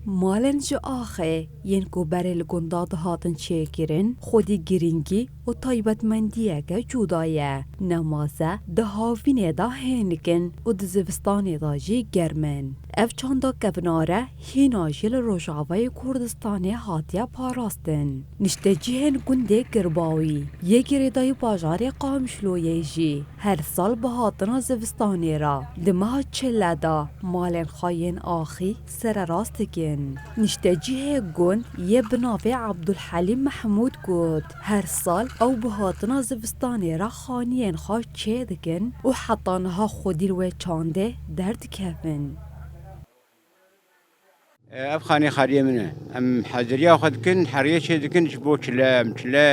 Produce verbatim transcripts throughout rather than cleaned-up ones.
Malên ji axê yên ku berê li gunda dihatin çêkirin, xwedî girîngî û taybetmendiyeke cuda ye. Nemaze di havînê de hênik in û di zivistanê de jî germ in. Ev çanda kevnare hîna jî li Rojavayê Kurdistanê hatiye parastin. Niştecihên gundê Girbawî yê girêdayî bajarê Qamişloyê jî her sal bi hatina zivistanê re di meha çile de malên xwe yên axî sererast dikin. Niştecihê gund yê bi navê Abdulhelîm Mehmûd got, her sal ew bi hatina zivistanê re xaniyên xwe çêdikin û heta niha xwedî li wê çandê derdikevin. Ev xanî xeriyê min e. Em heziriya xwe dikin, heriyê çê dikin ji bo çile, em çile,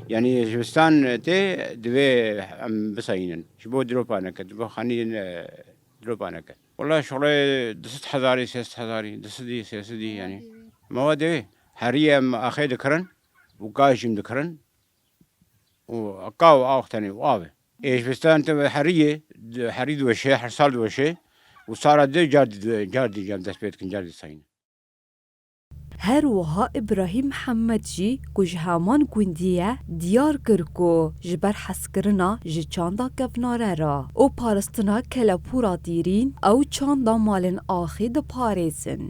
yanî zivistan tê, divê em bisayînin. Ji bo diropa neke, ji bo xanî, e, diropa neke. Wela şolê du sed hezarî, sê sed hezarî, du sedî, sê sedî yanî. Ma wa divê heriyê em axê dikirin û gaz jî dikirin. û ka û aw tenê û av e. Ê ji bistan te heriyê, herî diweşe, her sal diweşe û sala di car dî, car dî cem dest pê dikin, car dî sayîn. Her wiha Îbrahîm Mihemed jî ku ji heman gundî ye, diyar kir ku ji ber hezkirina ji çanda kevnare re û parastina kelepûra dîrîn ew çanda malên axî diparêzin.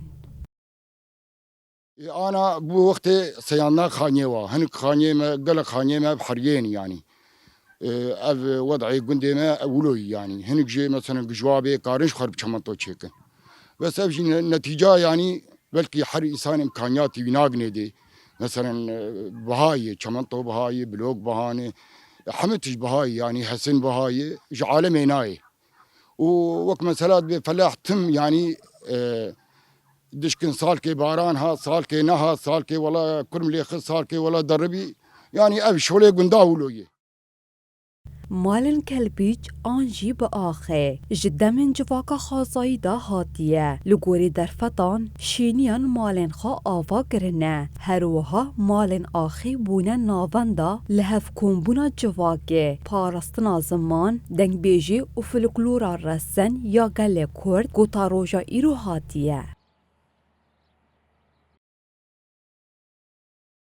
Ê ana bu wextê seyanda xaniyê wa. Hinik xaniyê me, gelek xaniyê me ev heriyê ne yanî. Ê, ev wed'ê gundê me ev wilo yî yanî. Hinik jê meselen gijwa bê karin ji xwe re bi çemento çêkin. Bes ev jî ne- netîca yanî belkî her însan îmkaniyatî wî naginê dê. Meselen, e, bihayê, çemento bihayê, blok bihane. Hemî tişt bihayê yanî, hesin bihayê, ji alemê nayê. Û wek mesela dibê felah tim yanî, e, dişkin salkê baran hat, salkê nehat, salkê wela kurm lê xist, salkê wela deribî. Yanî ev şolê gunda wilo yê. Malên kelbîç an jî bi axê ji demên civaka xwezayî de hatiye. Li gorî derfetan şêniyan malên xwe ava kirine. Her wiha malên axî bûne navenda lihevkombûna civakê, parastina ziman, dengbêjî û folklora resen ya gelê Kurd ku ta roja îro hatiye.